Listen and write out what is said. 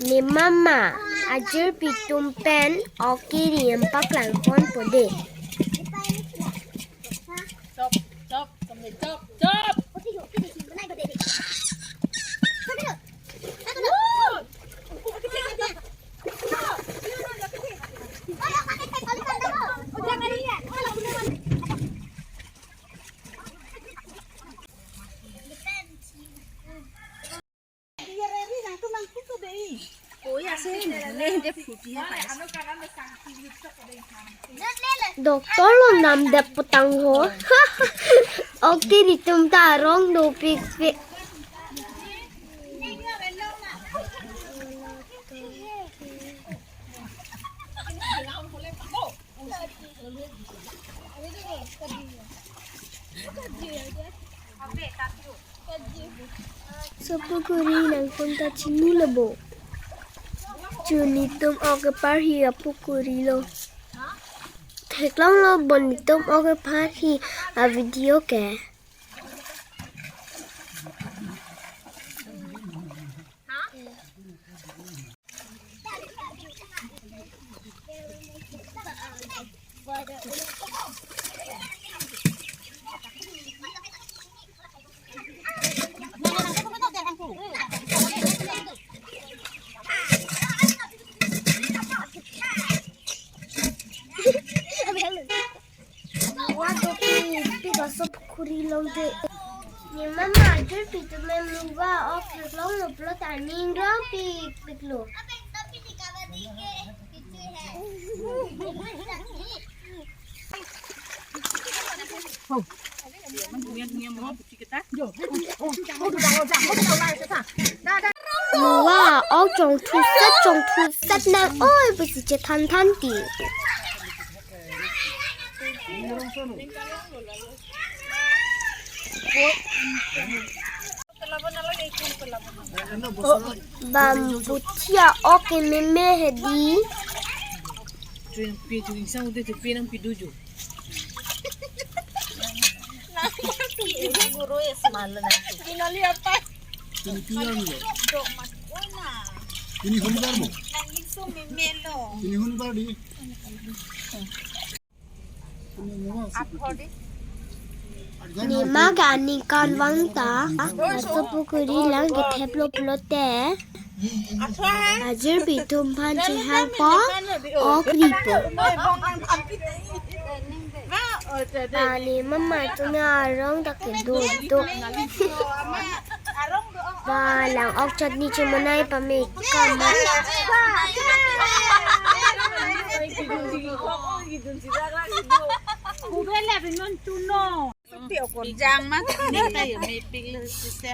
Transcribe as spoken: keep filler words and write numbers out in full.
Ne mama, ajirpi atum pen ok kiri paklang ponpo de. Chop, chop, chop, chop. Doctor lo namdet putang ho. Ok kiri atum ta arong dopikpik. Sopo kuri nangpon ta chinilo bo. Chu nelitum ok keparhi apo kuri lo. Theklonglo bo nelitum ok keparhi a-video ke. Wa dopikpik asopo kuri along de. Ne mama, ajirpi atum pen muba ok theklonglo pulote aning rongpikpiklo. Muba ok chongthuset chongthuset nang oi pusi chethan than ti. Bambuthia ok kememe hedi. Chuin pi chuin sang ude chuin pi nang pi duju. Guru ya semalam nanti. Pinali apa? Pini pian lo. Pini honibar mo. Nangin so memelo. Pini honibar di. Pini mo. Apa di? Ne mama ke aning kanvang ta asopo kuri lang ketheplo pulote. Ajirpi atum aphan chehangpo, ok ripo. Ani mama atum arong ta kedo do. Ba lang ok chutney chemonai pame kama. Jang ma, ne tayo mepik lo sisa.